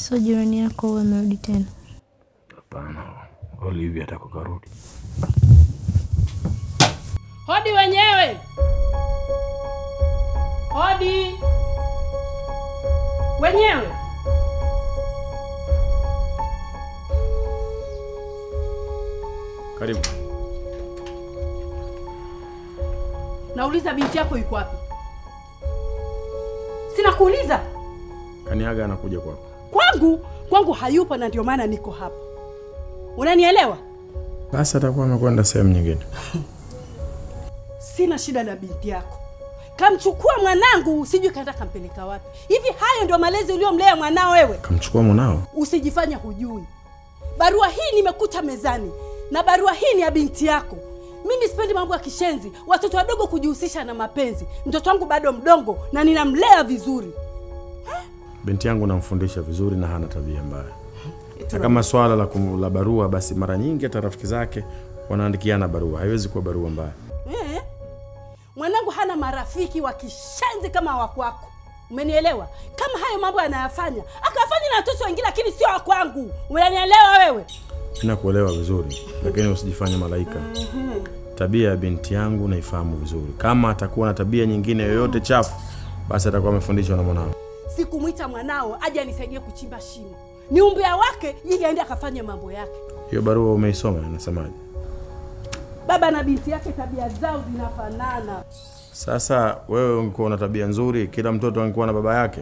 Sio jirani yako wewe amerudi tena? Hapana. Olivia atakokarudi. Hodi wenyewe. Hodi. Wenyewe. Karibu. Nauliza binti yako yuko wapi? Sina kuuliza. Kaniaga anakuja kwako. Kwangu? Kwangu hayupo na ndio maana niko hapa. Unanielewa? Basi atakuwa amekwenda sehemu nyingine. Sina shida na binti yako. Kamchukua mwanangu, sijui kaenda kampeleka wapi. Hivi hayo ndio malezi uliyomlea mwanao wewe? Kamchukua mwanao? Usijifanya hujui. Barua hii nimekuta mezani na barua hii ni ya binti yako. Mimi sipendi mambo ya kishenzi, watoto wadogo kujihusisha na mapenzi. Mtoto wangu bado mdogo na ninamlea vizuri. Binti yangu namfundisha vizuri na hana tabia mbaya. Na kama swala la barua, basi mara nyingi hata rafiki zake wanaandikiana barua. Haiwezi kuwa barua mbaya. Mwanangu hana marafiki wa kishenzi kama wa kwako. Umenielewa? Kama hayo mambo anayafanya, akafanya na watoto wengine lakini sio wa kwangu. Umenielewa wewe? Ninakuelewa vizuri, lakini usijifanye malaika. Tabia ya binti yangu naifahamu vizuri. Kama atakuwa na tabia nyingine yoyote chafu, basi atakuwa amefundishwa na mwanao. Sikumuita mwanao aje anisaidie kuchimba shimo. Ni umbea wake, yeye aende akafanye mambo yake. Hiyo barua umeisoma inasemaje? Baba na binti yake tabia zao zinafanana. Sasa wewe ungekuwa na tabia nzuri, kila mtoto angekuwa na baba yake.